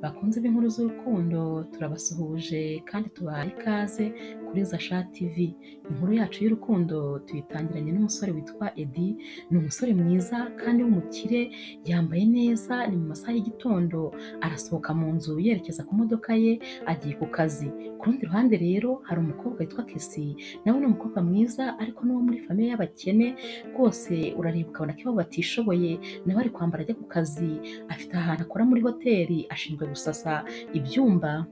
Bakunzi b'inkuru z'urukundo turabasuhuje kandi tubahaye ikaze kuri Zasha TV. Inkuru yacu y'urukundo tuyitangiranye n'umusore witwa Edi, ni umusore mwiza kandi w'umukire, yambaye neza, ni mu masaha y'igitondo, arasohoka mu nzu yerekeza ku modoka ye agiye ku kazi. Ku rundi ruhande rero hari umukobwa witwa Kesi, nawe ni umukobwa mwiza ariko n'uwo muri famiye y'abakene, rwose urareba ukabona ko iwabo batishoboye, nawe ari kwambara ajya ku kazi, afite ahantu akora muri hoteli, ashinzwe gusasa ibyumba.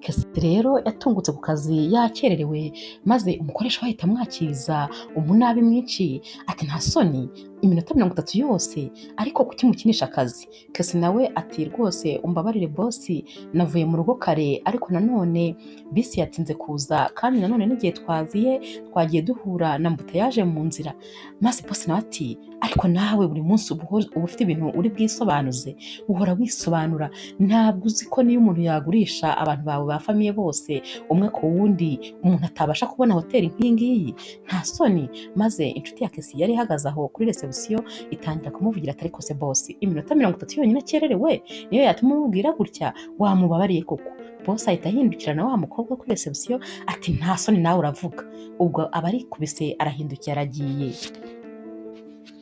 Kesi rero yatungutse ku kazi yakererewe, maze umukoresha we ahita amwakiriza umunabi mwinshi, ati nta soni iminota 30 yose ariko kuki mukinisha akazi? Kesi nawe ati rwose umbabarire bosi, navuye mu rugo kare ariko nanone bisi yatinze kuza, kandi nanone n'igihe twaziye twagiye duhura na mbutayaje mu nzira. Maze bosi nawe ati ariko nawe buri munsi uba ufite ibintu uri bwisobanuze, uhora wisobanura, ntabwo uzi ko niyo umuntu yagurisha abantu bawe ba famiye bose umwe ku wundi umuntu atabasha kubona hoteli nk'iyi ngiyi, nta soni. Maze inshuti ya Kesi yari ihagaze aho kuri resebusiyo itangira kumuvugira ati ariko se bosi, iminota 30 yonyine akererewe niyo yatuma umubwira gutya, wamubabariye koko? Bosi ahita ahindukirana wa mukobwa kuri resebusiyo ati nta soni nawe uravuga. Ubwo aba arikubise arahindukiye aragiye.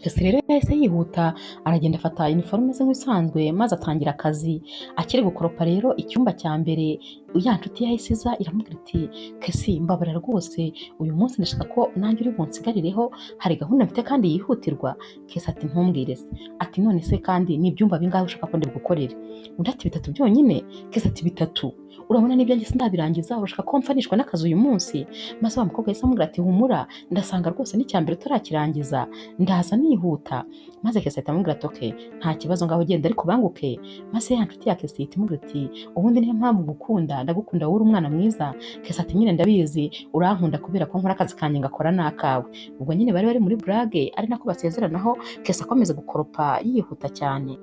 Kesi rero yahise yihuta aragenda afata iniforume ze nk'ibisanzwe maze atangira akazi. Akiri gukoropa rero icyumba cya mbere, ya nshuti yahise iza iramubwira iti Kesi mbabarira rwose, uyu munsi ndashaka ko nanjye uri bunsigarireho, hari gahunda mfite kandi yihutirwa. Kesi ati ntumbwire se. Ati none se kandi ni ibyumba bingahe ushaka ko ndibigukorere? Undi ati 3 byonyine. Kesi ati 3, urabona n'ibyanjye sindabirangiza, urashaka ko mfanishwa n'akazi uyu munsi? Maze wa mukobwa yahise amubwira ati humura, ndasanga rwose n'icya mbere utarakirangiza, ndaza nihuta. Maze Kesi ahita amubwira ati okay, nta kibazo, ngaho ugenda ariko banguke. Maze ya nshuti ya Kesi ihita imubwira ati ubundi niyo mpamvu ngukunda, ndagukunda wowe uri umwana mwiza. Kesi ati nyine ndabizi urankunda kubera ko nkora akazi kanjye ngakora n'akawe. Ubwo nyine bari bari muri burage, ari nako basezeranaho, Kesi akomeza gukoropa yihuta cyane.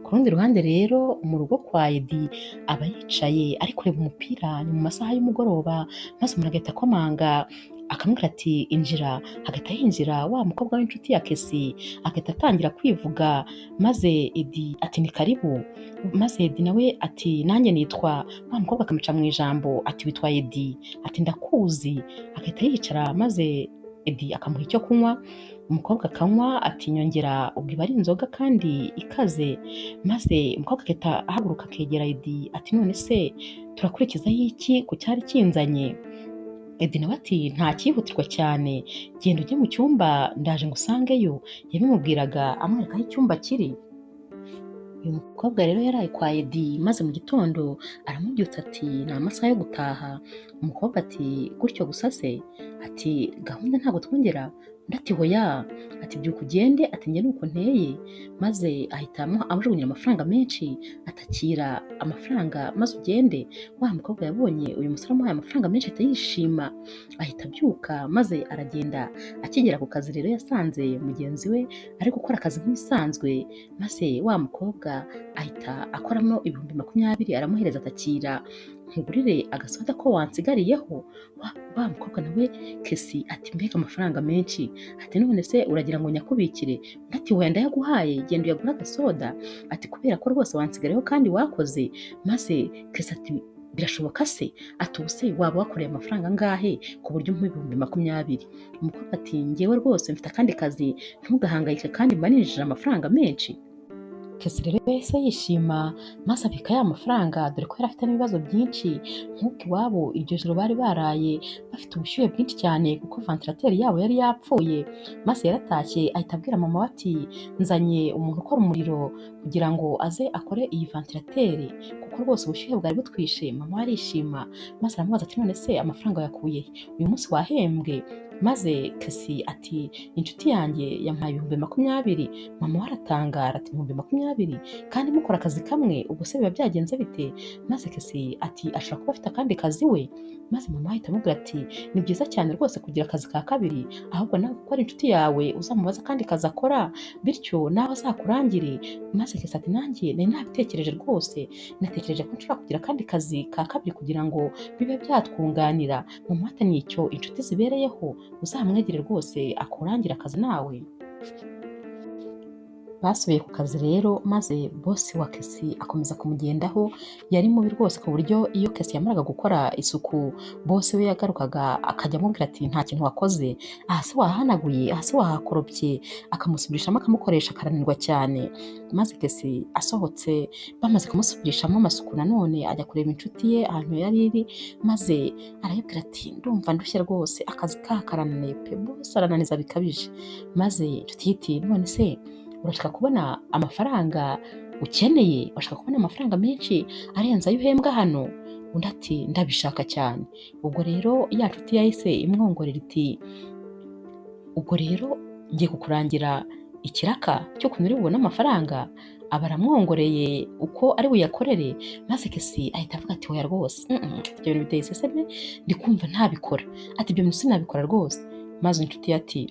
Ku rundi ruhande rero mu rugo kwa Edi aba yicaye ari kureba umupira, ni mu masaha y'umugoroba, maze umuntu agahita akomanga akamubwira ati injira. Hagahita yinjira wa mukobwa w'inshuti ya Kesi, agahita atangira kwivuga, maze Edi ati ni karibu. Maze Edi nawe ati nanjye nitwa, wa mukobwa akamuca mu ijambo ati witwa Edi, ati ndakuzi. Agahita yicara maze Edi akamuha icyo kunywa, umukobwa akanywa ati nyongera, ubwo iba ari inzoga kandi ikaze. Maze umukobwa agahita ahaguruka akegera Edi ati none se turakurikizaho iki ku cyari kinzanye? Edi nawe ati nta cyihutirwa cyane, genda ujye mu cyumba ndaje ngusangeyo. Yabimubwiraga amwereka aho icyumba kiri. Uyu mukobwa rero yaraye kwa Edi, maze mu gitondo aramubyutsa ati ni amasaha yo gutaha. Umukobwa ati gutyo gusa se? Ati gahunda ntabwo twongera? Undi ati hoya, ati byuka ugende, ati njye nuko nteye. Maze ahita amujugunyira amafaranga menshi, atakira amafaranga maze ugende. Wa mukobwa yabonye uyu musore amuhaye amafaranga menshi ahita yishima, ahita abyuka maze aragenda. Akigera ku kazi rero yasanze mugenzi we ari gukora akazi nk'ibisanzwe, maze wa mukobwa ahita akoramo 20,000 aramuhereza atakira nkugurire agasoda ko wansigariyeho. Wa mukobwa nawe Kesi ati mbega amafaranga menshi, ati none se uragira ngo nyakubikire? Undi ati wenda ndayaguhaye, genda uyagure agasoda, ati kubera ko rwose wansigariyeho kandi wakoze. Maze Kesi ati birashoboka se? Ati ubu se waba wakoreye amafaranga angahe ku buryo umpa 20,000? Umukobwa ati njyewe rwose mfite akandi kazi, ntugahangayike kandi mba ninjije amafaranga menshi. Kesi rero yahise yishima maze abika ya mafaranga, dore ko yari afite n'ibibazo byinshi nk'uko iwabo iryo joro bari baraye bafite ubushyuhe bwinshi cyane kuko vantilateri yabo yari yapfuye. Maze yaratashye ahita abwira mama we ati nzanye umuntu ukora umuriro kugira ngo aze akore iyi vantilateri kuko rwose ubushyuhe bwari butwishe. Mama we arishima maze aramubaza ati none se amafaranga wayakuye he? Uyu munsi wahembwe? Maze Kesi ati inshuti yanjye yampaye 20,000. Mama we aratangara ati 20,000 kandi mukora akazi kamwe, ubwo se biba byagenze bite? Maze Kesi ati ashobora kuba afite akandi kazi we. Maze mama ahita amubwira ati ni byiza cyane rwose kugira akazi ka kabiri, ahubwo nawe kuko ari inshuti yawe uzamubaza akandi kazi akora, bityo nawe azakurangire. Maze Kesi ati nanjye nari nabitekereje rwose, natekereje ko nshobora kugira akandi kazi ka kabiri kugira ngo bibe byatwunganira. Mama ati ni icyo inshuti zibereyeho, uzamwegere rwose akurangire akazi nawe. Basubiye ku kazi rero, maze bosi wa Kesi akomeza kumugendaho. Yari mubi rwose, ku buryo iyo Kesi yamaraga gukora isuku, bosi we yagarukaga akajya amubwira ati nta kintu wakoze, aha se wahanaguye, aha se wahakoropye, akamusubirishamo akamukoresha akaranirwa cyane. Maze Kesi asohotse bamaze kumusubirishamo amasuku, nanone ajya kureba inshuti ye ahantu yari iri, maze arayibwira ati ndumva ndushye rwose, akazi karananiye pe, bosi arananiza bikabije. Maze inshuti ye iti none se urashaka kubona amafaranga ukeneye, urashaka kubona amafaranga menshi arenze ayo uhembwa hano? Undi ati ndabishaka cyane. Ubwo rero ya nshuti yahise imwongorera iti ubwo rero ngiye kukurangira ikiraka cy'ukuntu uri bubone amafaranga. Aba aramwongoreye uko ari buyakorere, maze Kesi ahita avuga ati oya rwose, ibyo bintu biteye iseseme, ndi kumva ntabikora, ati ibyo bintu sinabikora rwose. Maze inshuti ye ati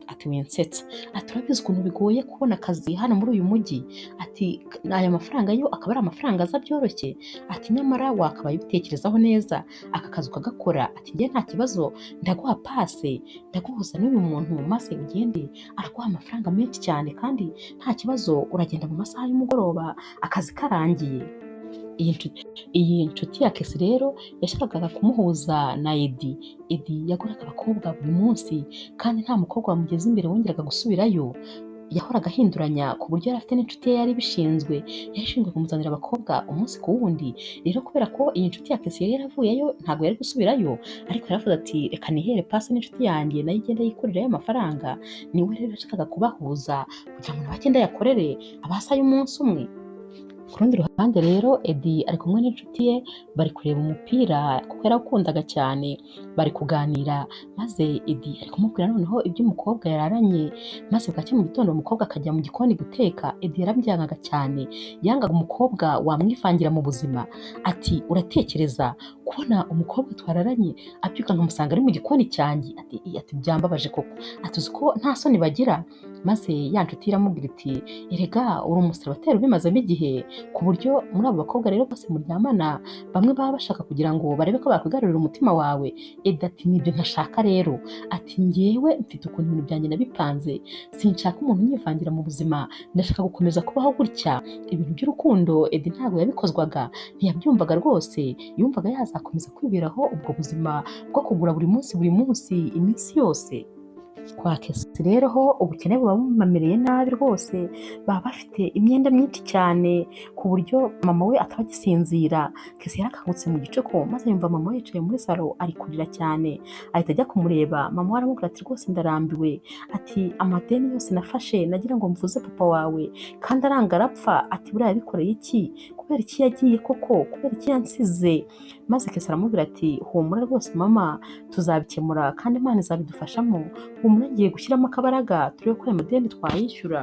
ati winsetsa, ati urabizi ukuntu bigoye kubona akazi hano muri uyu mujyi, ati aya mafaranga yo akaba ari amafaranga aza byoroshye, ati nyamara wakabaye ubitekerezaho neza aka kazi ukagakora, ati njye nta kibazo ndaguha pase, ndaguhuza n'uyu muntu maze ugende, araguha amafaranga menshi cyane kandi nta kibazo, uragenda mu masaha y'umugoroba akazi karangiye. Iyi nshuti ya Kesi rero yashakaga kumuhuza na Edi. Edi yaguraga abakobwa buri munsi kandi nta mukobwa wamugeze imbere wongeraga gusubirayo. Yahoraga ahinduranya ku buryo yari afite n'inshuti ye yari ibishinzwe, yari ishinzwe kumuzanira abakobwa umunsi ku wundi. Rero kubera ko iyi nshuti ya Kesi yari yaravuyeyo ntabwo yari gusubirayo, ariko yaravuze ati reka nihere pasi n'inshuti yanjye nayo igende yikurirayo amafaranga. Niwe rero yashakaga kubahuza kugira ngo nawe agende ayakorere abasa y'umunsi umwe. Ku rundi ruhande rero Edi ari kumwe n'inshuti ye, bari kureba umupira kuko yarawukundaga cyane, bari kuganira, maze Edi ari kumubwira noneho iby'umukobwa yararanye. Maze bwacya mu gitondo umukobwa akajya mu gikoni guteka. Edi yarabyangaga cyane, yangaga umukobwa wamwivangira mu buzima. Ati uratekereza kubona umukobwa twararanye abyuka nkamusanga ari mu gikoni cyanjye, ati byambabaje koko, ati uzi ko nta soni bagira. Maze ya nshuti iramubwira iti erega uri umuseribateri ubimazemo igihe, ku buryo muri abo bakobwa rero bose muryamana bamwe baba bashaka kugira ngo barebe ko bakwigarurira umutima wawe. Edi ati nibyo ntashaka rero, ati njyewe mfite ukuntu ibintu byanjye nabipanze, sinshaka umuntu unyivangira mu buzima, ndashaka gukomeza kubaho gutya. Ibintu by'urukundo Edi ntabwo yabikozwaga, ntiyabyumvaga rwose, yumvaga yazakomeza kwiberaho ubwo buzima bwo kugura buri munsi buri munsi iminsi yose. Kwa Kesi rero ho ubukene buba bumamereye nabi rwose, baba bafite imyenda myinshi cyane ku buryo mama we ataba agisinzira. Kesi yarakangutse mu gicuku maze yumva mama we yicaye muri salo ari kurira cyane, ahita ajya kumureba. Mama we aramubwira ati rwose ndarambiwe, ati amadeni yose nafashe nagira ngo mvuze papa wawe kandi aranga arapfa, ati buriya yabikoreye iki, kubera iki yagiye koko, kubera iki yansize. Maze Kesi aramubwira ati humura rwose mama, tuzabikemura kandi Imana izabidufashamo, humura ngiye gushyiramo akabaraga turebe ko aya madeni twayishyura.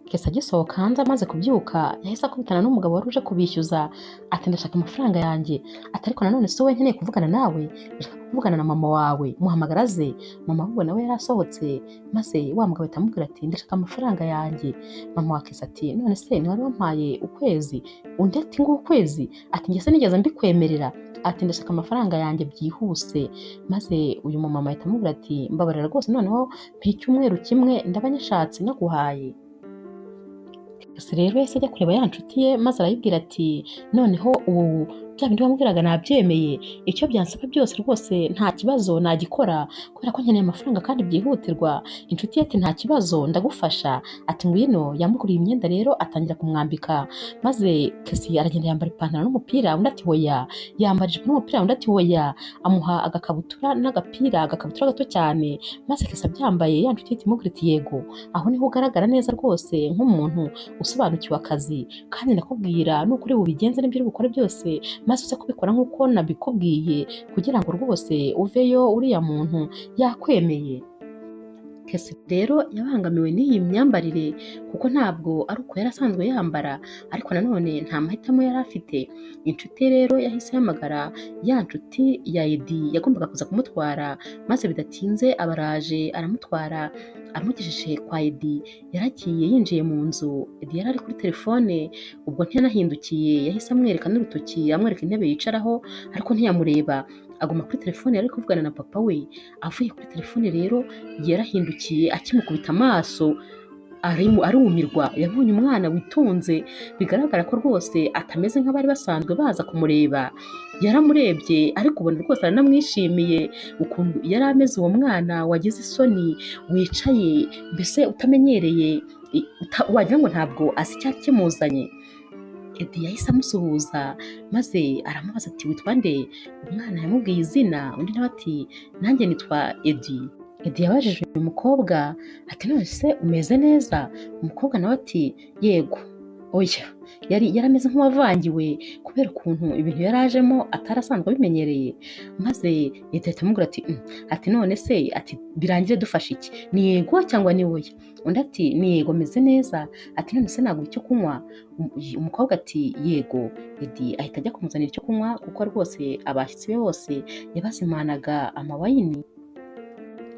Kesi agisohoka hanze amaze kubyuka yahise akubitana n'umugabo wari uje kubishyuza, ati ndashaka amafaranga yanjye, ati ariko nanone si wowe nkeneye kuvugana nawe, ndashaka kuvugana na mama wawe, muhamagara aze. Mama ahubwo nawe yari asohotse, maze wa mugabo ahita amubwira ati ndashaka amafaranga yanjye. Mama wa Kesi ati none se ntiwari wampaye ukwezi? Undi ati ngo ukwezi? Ati njye se nigeze mbikwemerera? Ati ndashaka amafaranga yanjye byihuse. Maze uyu mumama ahita amubwira ati mbabarira rwose noneho mpa icyumweru kimwe ndaba nyashatse naguhaye. Kesi rero yahise ajya kureba ya nshuti ye maze arayibwira ati noneho ubu bya bindi wambwiraga nabyemeye, icyo byansaba byose rwose nta kibazo nagikora kubera ko nkeneye amafaranga kandi byihutirwa. Inshuti ye ati nta kibazo ndagufasha, ati ngwino. Yamuguriye imyenda rero atangira kumwambika, maze Kesi aragenda yambara ipantaro n'umupira, undi ati hoya, yambara ijipo n'umupira, undi ati hoya, amuha agakabutura n'agapira, agakabutura gato cyane. Maze Kesi abyambaye ya nshuti ye imubwira iti yego, aho niho ugaragara neza rwose nk'umuntu usobanukiwe akazi, kandi ndakubwira nuko uri bubigenze n'ibyo uri bukore byose, maze uze kubikora nk'uko nabikubwiye kugira ngo rwose uveyo uriya muntu yakwemeye. Kesi rero yabangamiwe n'iyi myambarire kuko ntabwo ari uko yari asanzwe yambara, ariko nanone nta mahitamo yari afite. Inshuti rero yahise ihamagara ya nshuti ya Edi yagombaga kuza kumutwara, maze bidatinze abaraje aramutwara amugejeje kwa Edi. Yaragiye yinjiye mu nzu, Edi yari ari kuri telefone, ubwo ntiyanahindukiye, yahise amwereka n'urutoki amwereka intebe yicaraho, ariko ntiyamureba, aguma kuri telefone yari kuvugana na papa we. Avuye kuri telefone rero yarahindukiye akimukubita amaso Arumirwa, yabonye umwana witonze bigaragara ko rwose atameze nk'abari basanzwe baza kumureba. Yaramurebye ariko ubona rwose aranamwishimiye ukuntu yari ameze, uwo mwana wagize isoni wicaye mbese utamenyereye, wagira ngo ntabwo azi icyari kimuzanye. Edi yahise amusuhuza maze aramubaza ati witwa nde? Umwana yamubwiye izina, undi nawe ati nanjye nitwa Edi. Edi yabajije uyu mukobwa ati none se umeze neza? Umukobwa nawe ati yego. Oya, yari yarameze nk'uwavangiwe kubera ukuntu ibintu yari ajemo atari asanzwe abimenyereye. Maze Edi ahita amubwira ati ati none se ati birangire dufashe iki? Ni yego cyangwa ni oya? Undi ati ni yego meze neza. Ati none se naguha icyo kunywa? Umukobwa ati yego. Edi ahita ajya kumuzanira icyo kunywa kuko rwose abashyitsi be bose yabazimanaga amawayini.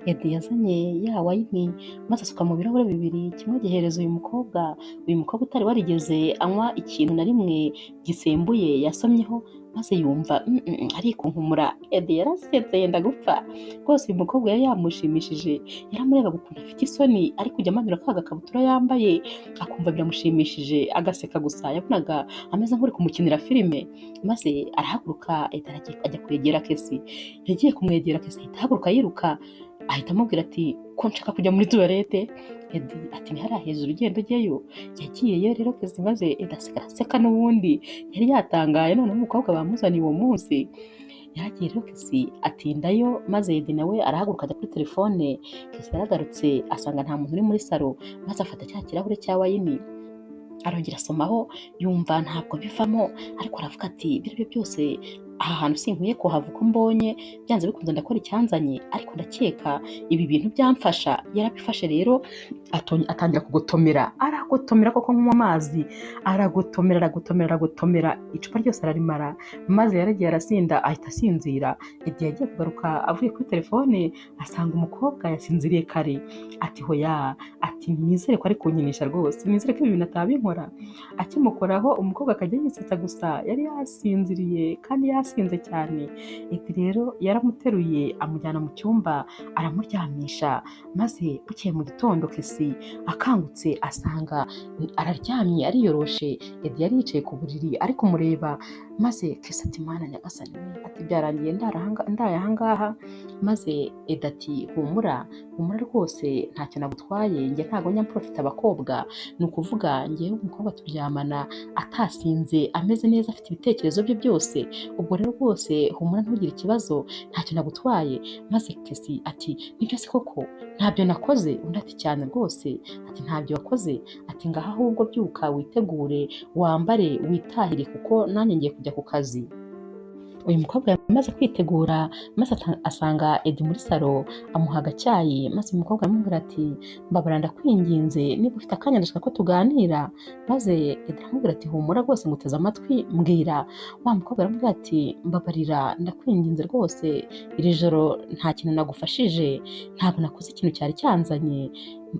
Edi yazanye ya wayini maze asuka mu birahure bibiri, kimwe agihereza uyu mukobwa. Uyu mukobwa utari warigeze anywa ikintu na rimwe gisembuye yasomyeho, maze yumva arikunkumura. Edi yarasetse yenda gupfa rwose. Uyu mukobwa yari yamushimishije, yaramurebaga ukuntu afite isoni ari kujya amanura ka gakabutura yambaye akumva biramushimishije agaseka gusa, yabonaga ameze nk'uri kumukinira filime. Maze arahaguruka Edi ajya kwegera Kesi. Yagiye kumwegera Kesi ahita ahaguruka yiruka, ahita amubwira ati ko nshaka kujya muri tuwarete. Edi ati ni hariya hejuru ugenda ujyayo. Yagiyeyo rero Kesi, maze Edi asigara aseka n'ubundi yari yatangaye. Noneho umukobwa bamuzaniye uwo munsi yaragiye rero Kesi atindayo, maze Edi nawe arahaguruka ajya kuri telefone. Kesi yaragarutse asanga nta muntu uri muri salo, maze afata cya kirahure cya wayini arongera asomaho, yumva ntabwo bivamo, ariko aravuga ati ibyo ari byo byose aha hantu sinkwiye kuhava uko mbonye, byanze bikunze ndakora icyanzanye, ariko ndakeka ibi bintu byamfasha. Yarabifashe rero atangira kugotomera, aragotomera koko nk'unywa amazi, aragotomera aragotomera aragotomera, icupa ryose ararimara. Maze yaragiye arasinda ahita asinzira. Edi yagiye kugaruka avuye kuri telefone asanga umukobwa yasinziriye kare. Ati hoya, ati nizere ko ari kunkinisha rwose, nizere ko ibi bintu atabinkora. Akimukoraho umukobwa akajya yisetsa gusa, yari yasinziriye kandi yasinze cyane. Edi rero yaramuteruye amujyana mu cyumba aramuryamisha, maze bukeye mu gitondo Kesi akangutse asanga araryamye ariyoroshe. Edi yari yicaye ku buriri ari kumureba, maze Kesi ati Mana nyagasani we, ati byarangiye ndaye ahangaha. Maze Edi ati humura humura rwose ntacyo nagutwaye, njye ntago njya mprofita abakobwa, ni ukuvuga njyewe umukobwa turyamana atasinze ameze neza afite ibitekerezo bye byose, ubwo rero rwose humura ntugire ikibazo ntacyo nagutwaye. Maze Kesi ati nibyo se koko ntabyo nakoze? Undi ati cyane rwose, ati ntabyo wakoze, ati ngaha ahubwo byuka witegure wambare witahire kuko nanjye ngiye kujya ku kazi. Uyu mukobwa yamaze kwitegura maze asanga Edi muri salo amuha agacyayi, maze uyu mukobwa aramubwira ati mbabara ndakwinginze niba ufite akanya ndashaka ko tuganira. Maze Edi aramubwira ati humura rwose nguteze amatwi mbwira. Wa mukobwa aramubwira ati mbabarira ndakwinginze rwose, iri joro nta kintu nagufashije, ntabwo nakoze ikintu cyari cyanzanye,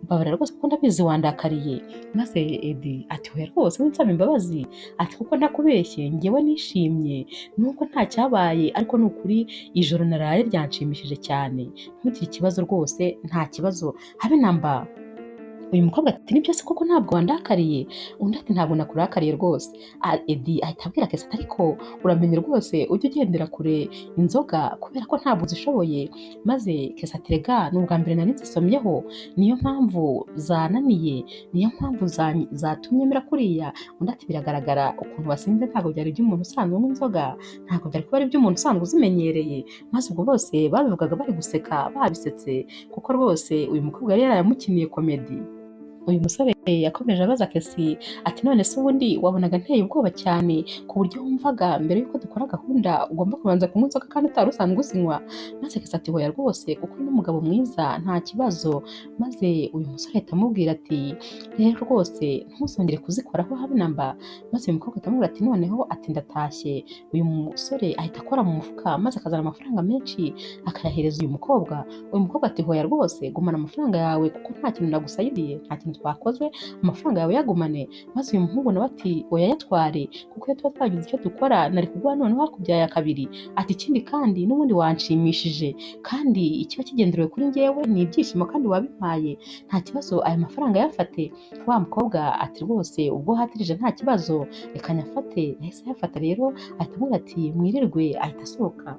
mbabarira rwose kuko ndabizi wandakariye. Maze Edi ati hoya rwose winsaba imbabazi, ati kuko ntakubeshye njyewe nishimye nubwo nta cyabaye, ariko ni ukuri ijoro naraye ryanshimishije cyane, ntugire ikibazo rwose nta kibazo habe na mba. Uyu mukobwa ati nibyo se koko ntabwo wandakariye? Undi ati ntabwo nakurakariye rwose. Edi ahita abwira Kesi ati ariko uramenye rwose ujye ugendera kure inzoga kubera ko ntabwo uzishoboye. Maze Kesi ati rega ni ubwa mbere nari nzisomyeho, niyo mpamvu zananiye, niyo mpamvu zatumye mera kuriya. Undi ati biragaragara ukuntu wasinze ntabwo byari iby'umuntu usanzwe unywa inzoga, ntabwo byari kuba ari iby'umuntu usanzwe uzimenyereye. Maze ubwo bose babivugaga bari guseka babisetse kuko rwose uyu mukobwa yari yarayamukiniye komedi. Uyu musore yakomeje abaza Kesi ati none se ubundi wabonaga nteye ubwoba cyane ku buryo wumvaga mbere y'uko dukora gahunda ugomba kubanza kunywa inzoga kandi utari usanzwe uzinywa? Maze Kesi ati hoya rwose kuko uri n'umugabo mwiza nta kibazo. Maze uyu musore ahita amubwira ati rero rwose ntuzongere kuzikoraho habe na mba. Maze uyu mukobwa ahita amubwira ati noneho ati ndatashye. Uyu musore ahita akora mu mufuka maze akazana amafaranga menshi akayahereza uyu mukobwa. Uyu mukobwa ati hoya rwose gumana amafaranga yawe kuko nta kintu nagusayidiye, nta kintu twakoze, Amafaranga yawe yagumane. Maze uyu muhungu nawe ati oya yatware, kuko iyo tuba twagize icyo dukora nari kuguha noneho hakubyaye kabiri. Ati ikindi kandi n'ubundi wanshimishije, kandi ikiba kigenderewe kuri njyewe ni ibyishimo kandi wabimpaye, nta kibazo, aya mafaranga yafate. Wa mukobwa ati rwose ubwo hatirije nta kibazo, reka nyafate. Yahise ayafata rero ahita amubwira ati mwirirwe, ahita asohoka.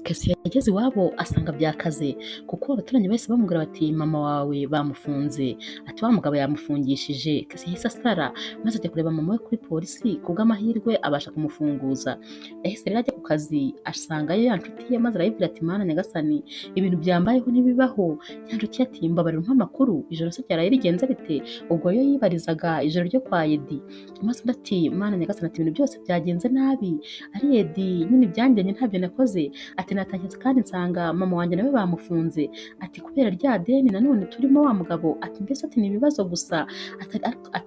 Kesi yageze iwabo asanga byakaze, kuko abaturanyi bahise bamubwira bati mama wawe bamufunze, ati wa mugabo yamufungishije. Kesi yahise asara maze ajya kureba mama we kuri polisi, kubw'amahirwe abasha kumufunguza. Yahise rero ajya ku kazi asangayo ya nshuti ye, maze arayibwira ati mana nyagasani, ibintu byambayeho ntibibaho. Ya nshuti ye ati mbabarira umpe amakuru, ijoro se ryaraye rigenze bite? Ubwo yo yibarizaga ijoro ryo kwa Edi. Maze undi ati mana nyagasani, ati ibintu byose byagenze nabi, ari Edi nyine ibyanjyanye ntabyo nakoze, ati natashye kandi nsanga mama wanjye nawe bamufunze, ati kubera rya deni nanone turimo wa mugabo, ati mbese ati ni ibibazo gusa, ati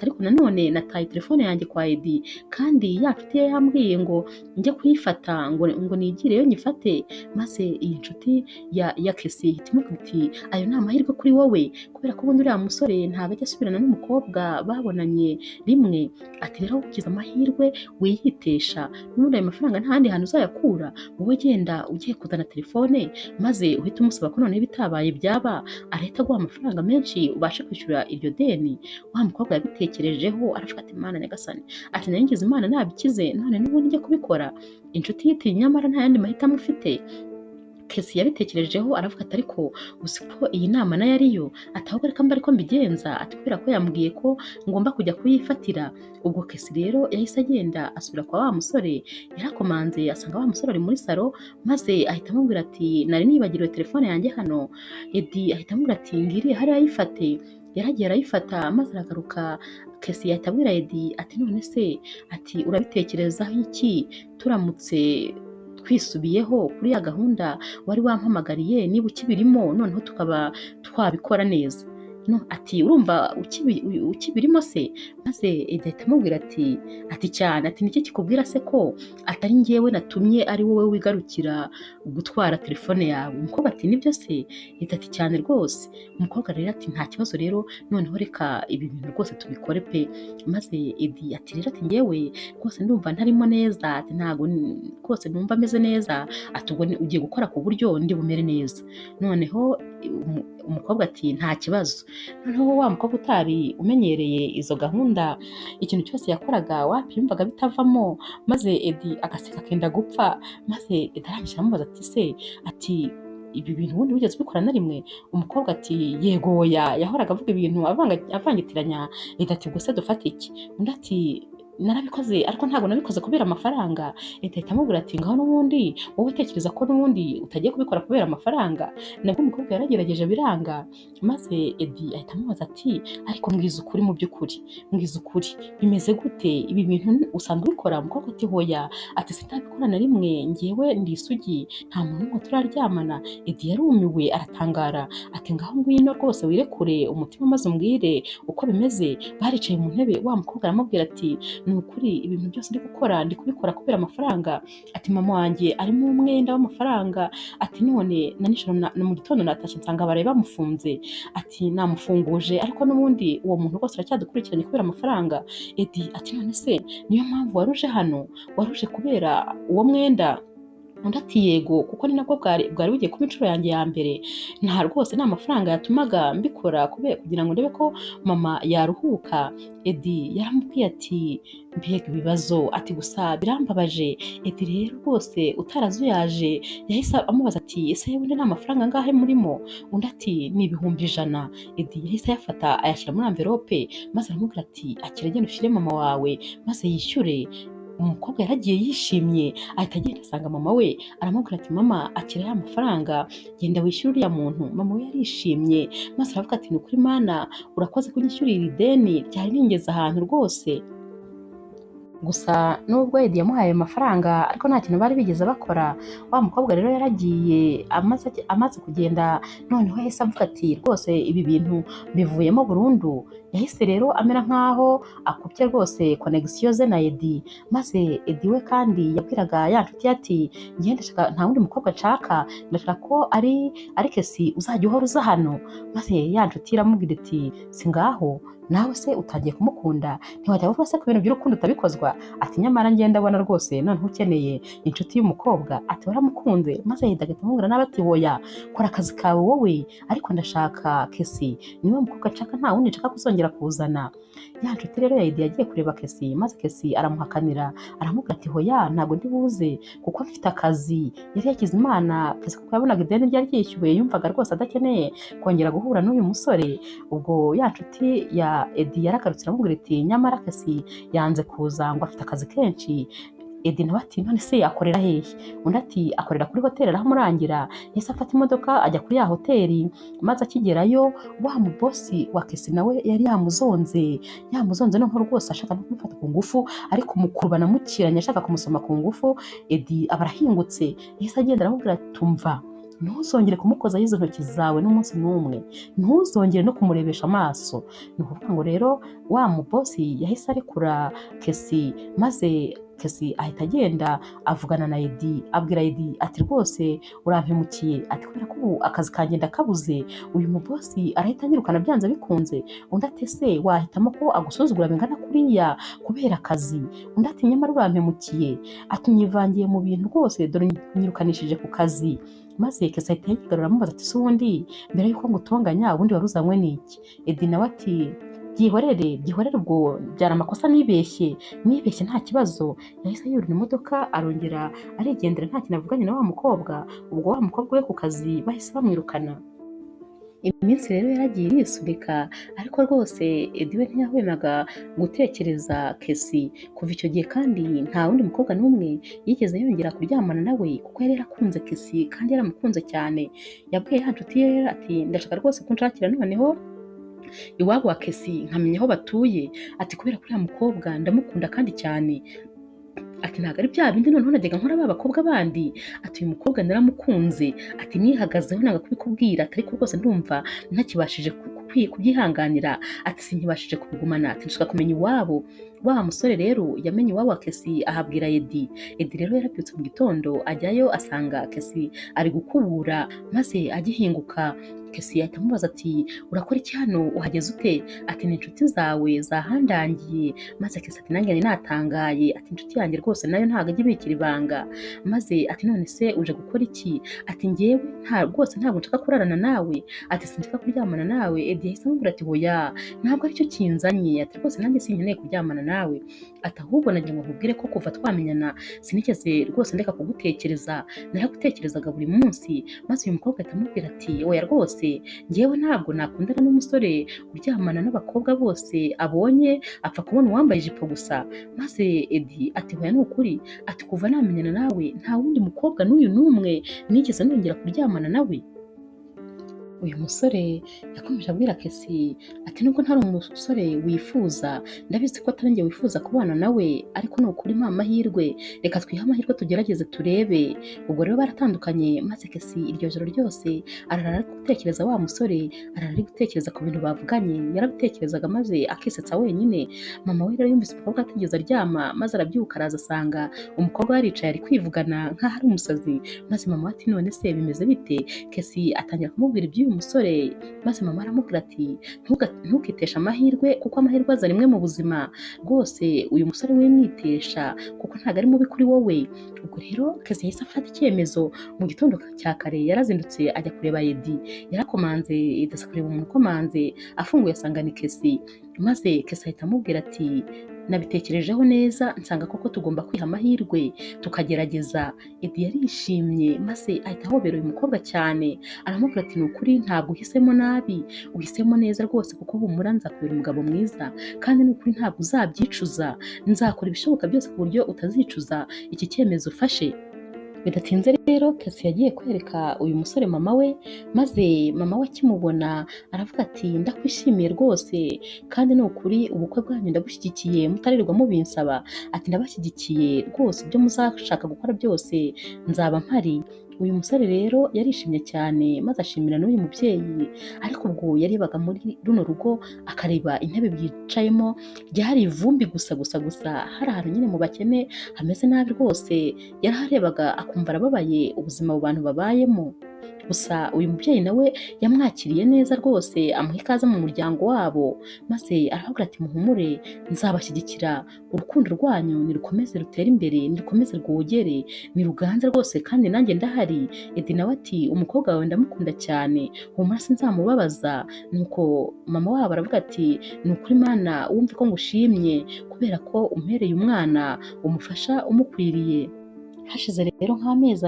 ariko nanone nataye telefone yanjye kwa Edi, kandi ya nshuti ye yambwiye ngo njye kuyifata ngo nigireyo nyifate. Maze iyi nshuti ya Kesi ihita imubwira iti ayo ni amahirwe kuri wowe, kubera ko ubundi uriya musore ntabwo ajya asubirana n'umukobwa babonanye rimwe, ati rero ugize amahirwe wiyitesha, n'ubundi ayo mafaranga nta handi hantu uzayakura, wowe genda ugiye kuzana telefone maze uhite umusaba ko noneho ibitabaye byaba arahita aguha amafaranga menshi ubashe kwishyura iryo deni. Wa mukobwa yabitekerejeho aravuga ati mana nyagasani, ati nari ngize Imana nabikize none n'ubundi njye kubikora. Inshuti ye iti nyamara nta yandi mahitamo ufite. Kesi yabitekerejeho aravuga ati ariko uzi ko iyi nama nayo ariyo, ati ahubwo reka mbe ariko mbigenza, ati kubera ko yambwiye ko ngomba kujya kuyifatira. Ubwo Kesi rero yahise agenda asubira kwa wa musore, yarakomanze asanga wa musore ari muri salo, maze ahita amubwira ati nari nibagiriwe telefone yanjye hano. Edi ahita amubwira ati ngiriye hariya ayifate. Yaragiye arayifata maze aragaruka. Kesi yahita abwira Edi ati none se, ati urabitekerezaho iki turamutse twisubiyeho kuri ya gahunda wari wampamagariye, niba ukibirimo noneho tukaba twabikora neza. No, ati urumva ukibirimo se? Maze Edi ahita amubwira ati cyane, ati niki kikubwira se ko atari njyewe natumye ari wowe wigarukira gutwara telefone yawe? Umukobwa ati nibyo se? Edi ati cyane rwose. Umukobwa rero ati nta kibazo rero, noneho reka ibi bintu rwose tubikore pe. Maze Edi ati rero ati njyewe rwose ndumva ntarimo neza, ati ntago rwose numva ameze neza, ati ubwo ugiye gukora ku buryo ndi bumere neza. Noneho umukobwa ati nta kibazo. Noneho wa mukobwa utari umenyereye izo gahunda, ikintu cyose yakoraga wapi yumvaga bitavamo, maze Edi agaseka akenda gupfa. Maze Edi arangije aramubaza ati se, ati ibi bintu ubundi wigeze ubikora na rimwe? Umukobwa ati yego oya, yahoraga avuga ibintu avangitiranya. Edi ati ubwo se dufate iki? Undi ati narabikoze ariko ntabwo nabikoze kubera amafaranga. Edi ahita amubwira ati ngaho n'ubundi wowe utekereza ko n'ubundi utagiye kubikora kubera amafaranga. Nabwo umukobwa yaragerageje biranga. Maze Edi ahita amubaza ati ariko mbwiza ukuri, mu by'ukuri mbwiza ukuri bimeze gute, ibi bintu usanzwe ubikora? Umukobwa ati hoya, ati sindabikora na rimwe, njyewe ndi isugi, nta muntu n'umwe turaryamana. Edi yarumiwe aratangara, ati ngaho ngwino rwose wirekure umutima maze umbwire uko bimeze. Baricaye mu ntebe, wa mukobwa aramubwira ati ni ukuri ibintu byose ndi gukora ndi kubikora kubera amafaranga, ati mama wanjye arimo umwenda w'amafaranga, ati none na nijoro na mu gitondo natashye nsanga baraye bamufunze, ati namufunguje ariko n'ubundi uwo muntu rwose aracyadukurikiranye kubera amafaranga. Edi ati none se niyo mpamvu waruje hano, waruje kubera uwo mwenda? Undi ati yego, kuko ni nabwo bwari bugiye kuba inshuro yanjye ya mbere, nta rwose nta mafaranga yatumaga mbikora kugira ngo ndebe ko mama yaruhuka. Edi yaramubwiye ati mbega ibibazo, ati gusa birambabaje. Edi rero rwose utarazuyaje yahise amubaza ati ese yewe nta mafaranga angahe murimo? Undi ati ni 100,000. Edi yahise ayafata ayashyira muri amverope, maze aramubwira ati akira genda ushyire mama wawe maze yishyure. Umukobwa yaragiye yishimye, ahita agenda asanga mama we, aramubwira ati mama akira ya mafaranga, genda wishyure uriya muntu. Mama we yarishimye maze aravuga ati ni ukuri Mana urakoze kunyishyurira ideni ryari ringeze ahantu rwose. Gusa nubwo Edi yamuhaye ayo mafaranga ariko nta kintu bari bigeze bakora. Wa mukobwa rero yaragiye amaze kugenda, noneho yahise avuga ati rwose ibi bintu bivuyemo burundu. Yahise rero amera nkaho akupye rwose connection ze na Edi, maze Edi we kandi yabwiraga ya nshuti ye ati njye ndashaka nta wundi mukobwa nshaka, ndashaka ko ari Kesi uzajya uhora uza hano. Maze ya nshuti iramubwira iti si ngaho nawe se utangiye kumukunda, ntiwajya vuba se ku bintu by'urukundo utabikozwa? Ati nyamara njye ndabona rwose noneho ukeneye inshuti y'umukobwa. Ati waramukunze? Maze Edi agahita amubwira nawe ati hoya kora akazi kawe wowe, ariko ndashaka Kesi, niwe mukobwa nshaka, nta wundi nshaka kuzongera kuzana. Ya nshuti rero ya Edi yagiye kureba Kesi, maze Kesi aramuhakanira aramubwira ati hoya ntabwo ndi buze kuko mfite akazi. Yari yakize Imana Kesi kuko yabonaga ideni ryari ryishyuwe, yumvaga rwose adakeneye kongera guhura n'uyu musore. Ubwo ya nshuti ya Edi yaragarutse aramubwira iti nyamara Kesi yanze kuza ngo afite akazi kenshi. Edi nawe ati none se akorera hehe? Undi ati akorera kuri hoteli arahamurangira. Yahise afata imodoka ajya kuri ya hoteli, maze akigerayo wa mubosi wa Kesi nawe yari yamuzonze noneho rwose ashaka no kumufata ku ngufu, ariko mukuru banamukiranye ashaka kumusoma ku ngufu. Edi aba arahingutse, yahise agenda aramubwira ati tumva ntuzongere kumukozaho izo ntoki zawe n'umunsi n'umwe, ntuzongere no kumurebesha amaso. Ni ukuvuga ngo rero wa mubosi yahise arekura Kesi, maze Kesi ahita agenda avugana na Edi, abwira Edi ati rwose urampemukiye, ati kubera ko ubu akazi kanjye ndakabuze, uyu mubosi arahita anyirukana byanze bikunze. Undi ati ese wahitamo ko agusuzugura bingana kuriya kubera akazi? Undi ati nyamara urampemukiye, ati unyivangiye mu bintu rwose, dore unyirukanishije ku kazi. Maze Kesi ahita yigarura amubaza ati se ubundi mbere y'uko ngutonganya ubundi wari uzanywe n'iki? Edi nawe ati byihorere byihorere, ubwo byari amakosa nibeshye nta kibazo. Yahise yurira imodoka arongera arigendera nta kintu avuganye na wa mukobwa. Ubwo wa mukobwa we ku kazi bahise bamwirukana. Iminsi rero yaragiye yisunika, ariko rwose Edi we ntiyahwemaga gutekereza Kesi. Kuva icyo gihe kandi nta wundi mukobwa n'umwe yigeze yongera kuryamana nawe kuko yari yarakunze Kesi kandi yaramukunze cyane. Yabwiye ya nshuti ye rero ati ndashaka rwose ko unshakira noneho iwabo wa Kesi nkamenya aho batuye, ati kubera ko uriya mukobwa ndamukunda kandi cyane, ati ntabwo ari bya bindi noneho najyaga nkora ba bakobwa bandi, ati uyu mukobwa naramukunze, ati nihagazeho nanga kubikubwira, ati ariko rwose ndumva ntakibashije kubyihanganira, ati sinkibashije kubigumana, ati nshaka kumenya iwabo. Wa musore rero yamenye iwabo wa Kesi ahabwira Edi. Edi rero yarabyutse mu gitondo ajyayo asanga Kesi ari gukubura, maze agihinguka Kesi ahita amubaza ati urakora iki hano, uhageze ute? Ati ni inshuti zawe zahandangiye. Maze Kesi ati nanjye natangaye, ati inshuti yanjye rwose nayo ntabwo ajya ibikira ibanga. Maze ati none se uje gukora iki? Ati njyewe nta rwose ntabwo nshaka kurarana nawe, ati sinshaka kuryamana nawe. Edi yahise amubwira ati hoya ntabwo aricyo kinzanye, ati rwose nanjye sinkeneye kuryamana nawe, ati ahubwo nagira ngo nkubwire ko kuva twamenyana sinigeze rwose ndeka kugutekereza, naragutekerezaga buri munsi. Maze uyu mukobwa ahita amubwira ati oya rwose njyewe ntabwo nakundana n'umusore uryamana n'abakobwa bose abonye, apfa kubona uwambaye ijipo gusa. Maze Edi ati hoya ni ukuri, ati kuva namenyana nawe nta wundi mukobwa n'uyu n'umwe nigeze nongera kuryamana nawe. Uyu musore yakomeje abwira Kesi ati nubwo ntari umusore wifuza, ndabizi ko atari njye wifuza kubana nawe, ariko ni ukuri mpa amahirwe, reka twihe amahirwe tugerageze turebe. Ubwo rero baratandukanye, maze Kesi iryo joro ryose arara ari gutekereza wa musore, arara ari gutekereza ku bintu bavuganye, yarabitekerezaga maze akisetsa wenyine. Mama we rero yumvise umukobwa atigeze aryama, maze arabyuka araza asanga umukobwa yaricaye ari kwivugana nk'aho ari umusazi. Maze mama we ati none se bimeze bite? Kesi atangira kumubwira iby'uyu musore, maze mama aramubwira ati ntukiteshe amahirwe kuko amahirwe aza rimwe mu buzima, rwose uyu musore wimwitesha kuko ntabwo ari mubi kuri wowe. Ubwo rero Kesi yahise afata icyemezo. Mu gitondo cya kare yarazindutse ajya kureba Edi, yarakomanze, Edi aza kureba umuntu ukomanze, afunguye asanga ni Kesi. Maze Kesi ahita amubwira ati nabitekerejeho neza nsanga koko tugomba kwiha amahirwe tukagerageza. Edi yarishimye maze ahita ahobera uyu mukobwa cyane, aramubwira ati ni ukuri ntabwo uhisemo nabi, uhisemo neza rwose kuko humura nzakubera umugabo mwiza, kandi ni ukuri ntabwo uzabyicuza, nzakora ibishoboka byose ku buryo utazicuza iki cyemezo ufashe. Bidatinze rero Kesi yagiye kwereka uyu musore mama we, maze mama we akimubona aravuga ati ndakwishimiye rwose, kandi ni ukuri ubukwe bwanyu ndabushyigikiye mutarirwa mubinsaba, ati ndabashyigikiye rwose ibyo muzashaka gukora byose nzaba mpari. Uyu musore rero yarishimye cyane maze ashimira n'uyu mubyeyi, ariko ubwo yarebaga muri runo rugo akareba intebe bicayemo ryari ivumbi gusa gusa gusa, hari ahantu nyine mu bakene hameze nabi rwose, yaraharebaga akumva arababaye ubuzima abo bantu babayemo. Gusa uyu mubyeyi nawe yamwakiriye neza rwose, amuha ikaze mu muryango wabo, maze arababwira ati muhumure nzabashyigikira, urukundo rwanyu nirukomeze rutere imbere, nirukomeze rwogere, niruganze rwose kandi nanjye ndahari. Edi nawe ati umukobwa wawe ndamukunda cyane, humura sinzamubabaza. Nuko mama wabo aravuga ati ni ukuri Mana wumve ko ngushimye kubera ko umpereye umwana umufasha umukwiriye. Hashize rero nk'amezi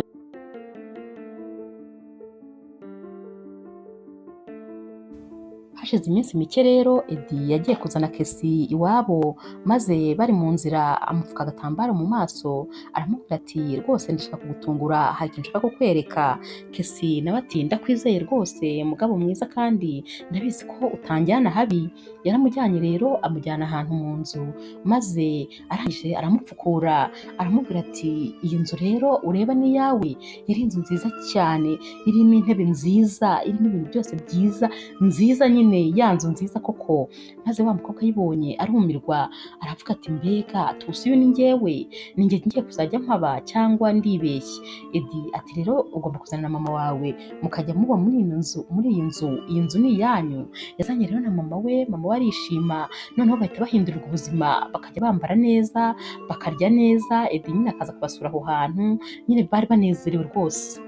Hashize iminsi mike rero Edi yagiye kuzana Kesi iwabo, maze bari mu nzira amupfuka agatambaro mu maso, aramubwira ati rwose ndashaka kugutungura, hari ikintu nshaka kukwereka. Kesi nawe ati ndakwizeye rwose mugabo mwiza kandi ndabizi ko utanjyana habi. Yaramujyanye rero amujyana ahantu mu nzu, maze arangije aramupfukura, aramubwira ati iyi nzu rero ureba ni iyawe. Yari inzu nziza cyane, irimo intebe nziza, irimo ibintu byose byiza, nziza nyine, ya nzu nziza koko. Maze wa mukobwa ayibonye arumirwa, aravuga ati mbega tusi uyu ni njyewe, ni njye ngiye kuzajya mpaba cyangwa ndibeshye? Edi ati rero ugomba kuzana na mama wawe mukajya muba muri iyi nzu, muri iyi nzu, iyi nzu ni iyanyu. Yazanye rero na mama we, mama we arishima, noneho bahita bahindurirwa ubuzima, bakajya bambara neza, bakarya neza. Edi nyine akaza kubasura aho hantu, nyine bari banezerewe rwose.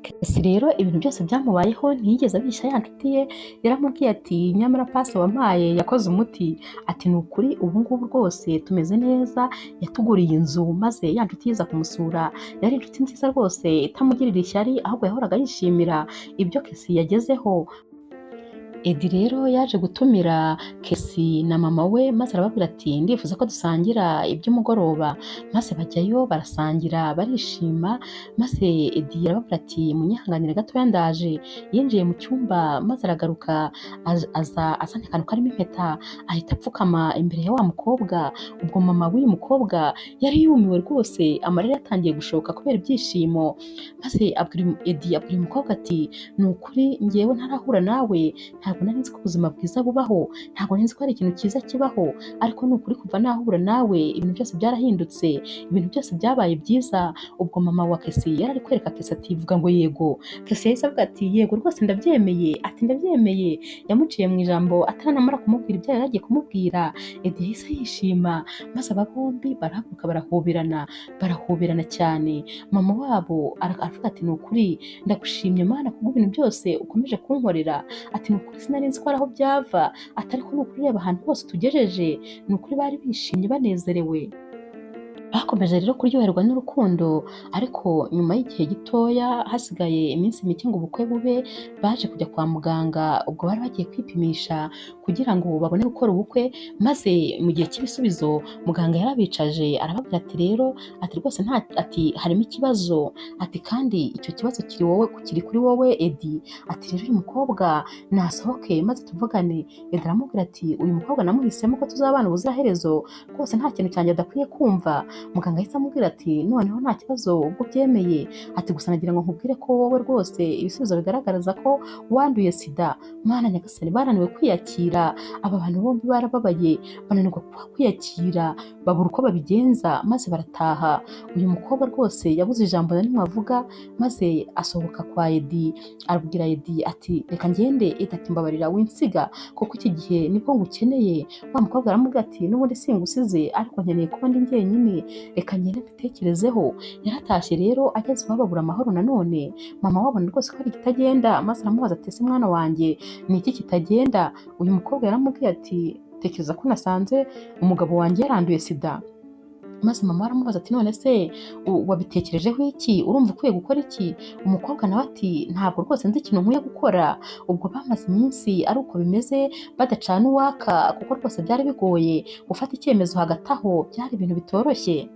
Kesi rero ibintu byose byamubayeho ntiyigeze abishya ya nshuti ye, yaramubwiye ati nyamara pasi wampaye yakoze umuti, ati ni ukuri ubu ngubu rwose tumeze neza, yatuguriye inzu. Maze ya nshuti yiza kumusura, yari inshuti nziza rwose itamugirira ishyari, ahubwo yahoraga yishimira ibyo Kesi yagezeho. Edi rero yaje gutumira Kesi na mama we, maze arababwira ati ndifuza ko dusangira iby'umugoroba, maze bajyayo barasangira barishima. Maze Edi arababwira ati munyihanganire gatoya ndaje. Yinjiye mu cyumba maze aragaruka, aza azanye akantu karimo impeta, ahita apfukama imbere ya wa mukobwa. Ubwo mama w'uyu mukobwa yari yumiwe rwose, amarira yatangiye gushoka kubera ibyishimo. Maze abwira Edi, abwira uyu mukobwa ati ni ukuri njyewe ntarahura nawe ntabwo nari nzi ko ubuzima bwiza bubaho, ntabwo nari nzi ko hari ikintu cyiza kibaho, ariko ni ukuri kuva nahura nawe ibintu byose byarahindutse, ibintu byose byabaye byiza. Ubwo mama wa Kesi yari ari kwereka Kesi ati vuga ngo yego. Kesi yahise avuga ati yego rwose ndabyemeye, ati ndabyemeye. Yamuciye mu ijambo ataranamara kumubwira ibyo yari agiye kumubwira. Edi yahise yishima, maze aba bombi barahaguruka barahoberana, barahoberana cyane. Mama wabo aravuga ati ni ukuri ndagushimye Mana kubw'ibintu byose ukomeje kunkorera, ati ni ukuri sinari nzi ko ari aho byava, ati ariko ni ukuri reba ahantu hose tugejeje. Ni ukuri bari bishimye banezerewe. Bakomeje rero kuryoherwa n'urukundo, ariko nyuma y'igihe gitoya hasigaye iminsi mike ngo ubukwe bube, baje kujya kwa muganga. Ubwo bari bagiye kwipimisha kugira ngo babone gukora ubukwe, maze mu gihe cy'ibisubizo muganga yarabicaje arababwira ati rero, ati rwose nta, ati harimo ikibazo, ati kandi icyo kibazo kiri wowe, kiri kuri wowe Edi, ati rero uyu mukobwa nasohoke maze tuvugane. Edi aramubwira ati uyu mukobwa namuhisemo ko tuzabana ubuziraherezo, rwose nta kintu cyanjye adakwiye kumva. Muganga ahise amubwira ati noneho nta kibazo ubwo byemeye, ati gusa nagira ngo nkubwire ko wowe rwose ibisubizo bigaragaza ko wanduye sida. Mana nyagasani, bananiwe kwiyakira, aba bantu bombi barababaye, bananirwa kwiyakira, babura uko babigenza, maze barataha. Uyu mukobwa rwose yabuze ijambo na rimwe avuga, maze asohoka kwa Edi, arabwira Edi ati reka ngende. Edi ati mbabarira winsiga kuko iki gihe nibwo ngukeneye. Wa mukobwa aramubwira ati n'ubundi singusize, ariko nkeneye kuba ndi njyenyine, reka ngende mbitekerezeho. Yaratashye rero ageze iwabo abura amahoro nanone. Mama wabona rwose ko hari ikitagenda, maze aramubaza ati ese mwana wanjye ni iki kitagenda? Uyu mukobwa yaramubwiye ati tekereza ko nasanze umugabo wanjye yaranduye sida. Maze mama aramubaza ati none se wabitekerejeho iki? Urumva ukwiye gukora iki? Umukobwa nawe ati ntabwo rwose nzi ikintu nkwiye gukora. Ubwo bamaze iminsi ari uko bimeze, badacana uwaka, kuko rwose byari bigoye gufata icyemezo hagati aho, byari ibintu bitoroshye.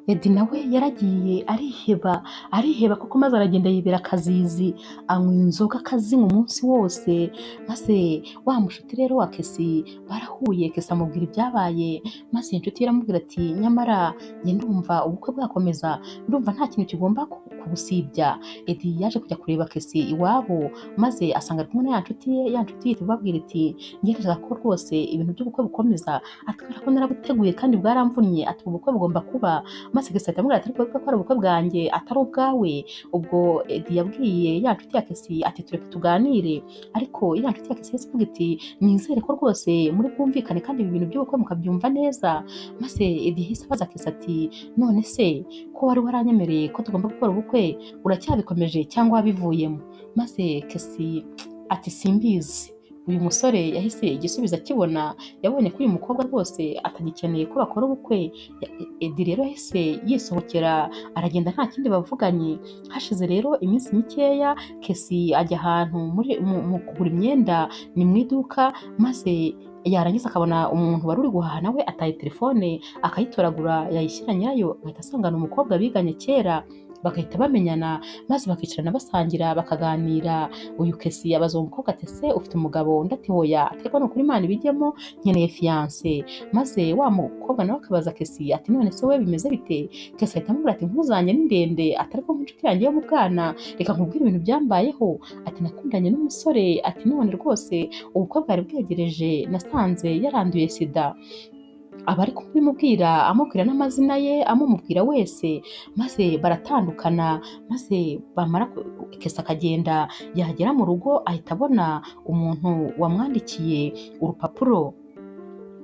Edi nawe yaragiye ariheba ariheba koko, maze aragenda yibera akazizi, anywa inzoga akazinywa umunsi wose. Maze wa mushuti rero wa Kesi barahuye, Kesi amubwira ibyabaye, maze iyi nshuti ye iramubwira ati nyamara njye ndumva ubukwe bwakomeza, ndumva nta kintu kigomba kubusibya. Edi yaje kujya kureba Kesi iwabo, maze asanga ari kumwe na ya nshuti ye. Ya nshuti ye ihita ibabwira iti njye ndashaka ko rwose ibintu by'ubukwe bukomeza, ati kubera ko narabuteguye kandi bwaramvunnye, ati ubu bukwe bugomba kuba. Maze Kesi ahita amubwira ati ariko wibuke ko ari ubukwe bwanjye atari ubwawe. Ubwo Edi yabwiye ya nshuti ya Kesi ati tureke tuganire, ariko ya nshuti ya Kesi yahise ivuga iti nizere ko rwose muri bwumvikane kandi ibi bintu by'ubukwe mukabyumva neza. Maze Edi yahise abaza Kesi ati none se ko wari waranyemereye ko tugomba gukora ubukwe uracyabikomeje cyangwa wabivuyemo? Maze Kesi ati simbizi. Uyu musore yahise igisubizo akibona, yabonye ko uyu mukobwa rwose atagikeneye ko bakora ubukwe. Edi rero yahise yisohokera aragenda nta kindi bavuganye. Hashize rero iminsi mikeya Kesi ajya ahantu mu kugura imyenda, ni mu iduka, maze yarangiza akabona umuntu wari uri guhaha nawe ataye telefone akayitoragura, yayishyira nyirayo agahita asangana umukobwa biganye kera, bagahita bamenyana, maze bakicarana basangira bakaganira. Uyu Kesi abaza uwo mukobwa ati ese ufite umugabo? Undi ati hoya, ati ariko ni ukuri Imana ibijyemo nkeneye fiyanse. Maze wa mukobwa nawe akabaza Kesi ati none se we bimeze bite? Kesi ahita amubwira ati inkuru zanjye ni ndende, ati ariko nk'inshuti yanjye yo mu bwana reka nkubwire ibintu byambayeho, ati nakundanye n'umusore, ati none rwose ubukwe bwari bwegereje nasanze yaranduye sida. Aba ari kubimubwira amubwira n'amazina ye amumubwira wese, maze baratandukana. Maze bamara Kesi akagenda, yagera mu rugo ahita abona umuntu wamwandikiye urupapuro.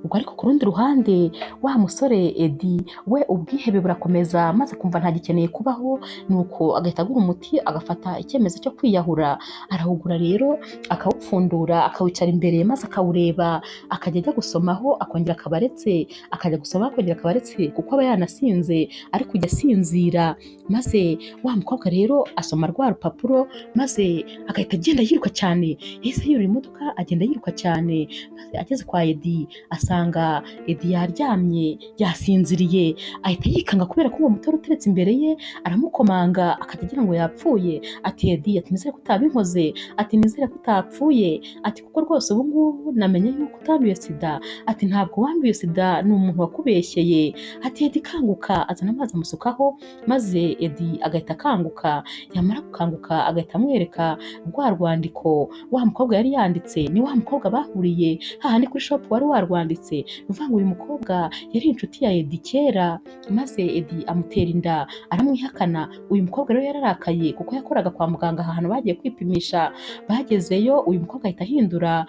Ubwo ariko ku rundi ruhande wa musore Edi we ubwihebe burakomeza, maze kumva ntagikeneye kubaho, nuko agahita agura umuti agafata icyemezo cyo kwiyahura. Arawugura rero akawupfundura akawicara imbere, maze akawureba, akajya ajya gusomaho akongera akaba aretse, akajya gusomaho akongera akaba aretse, kuko aba yanasinze ari kujya asinzira. Maze wa mukobwa rero asoma rwa rupapuro, maze agahita agenda yiruka cyane. Yahise yurira imodoka agenda yiruka cyane, maze ageze kwa Edi asanga Edi yaryamye yasinziriye, ahita yikanga kubera ko uwo mutore uteretse imbere ye aramukomanga akajya agira ngo yapfuye. Ati Edi, ati nizere ko utabinkoze, ati nizere ko utapfuye, ati kuko rwose ubu ngubu namenye yuko utanduye sida, ati ntabwo wanduye sida ni umuntu wakubeshyeye. Ati Edi kanguka, azana amazi amusukaho, maze Edi agahita akanguka. Yamara gukanguka agahita amwereka rwa rwandiko wa mukobwa yari yanditse, ni wa mukobwa bahuriye hahandi kuri shop wari warwanditse. Ni ukuvuga ngo uyu mukobwa yari inshuti ya Edi kera, maze Edi amutera inda aramwihakana. Uyu mukobwa rero yararakaye kuko yakoraga kwa muganga ahantu bagiye kwipimisha. Bagezeyo uyu mukobwa ahita ahindura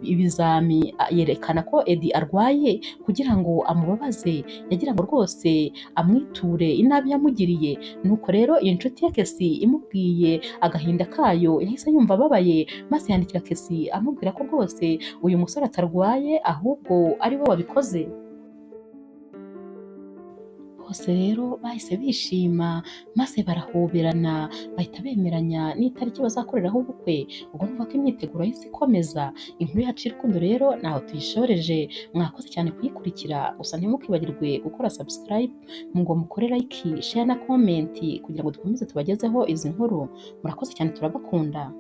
ibizami yerekana ko Edi arwaye kugira ngo amubabaze, yagira ngo rwose amwiture inabi yamugiriye. Nuko rero iyo nshuti ya Kesi imubwiye agahinda kayo yahise yumva ababaye, maze yandikira Kesi amubwira ko rwose uyu musore atarwaye ahubwo ari we wabikoze. Bose rero bahise bishima maze barahoberana, bahita bemeranya n'itariki bazakoreraho ubukwe. Ubwo numva ko imyiteguro yahise ikomeza. Inkuru yacu y'urukundo rero ntaho tuyishoreje, mwakoze cyane kuyikurikira. Gusa ntimukibagirwe gukora subscribe ngo mukore like, share na comment kugira ngo dukomeze tubagezeho izi nkuru. Murakoze cyane, turabakunda.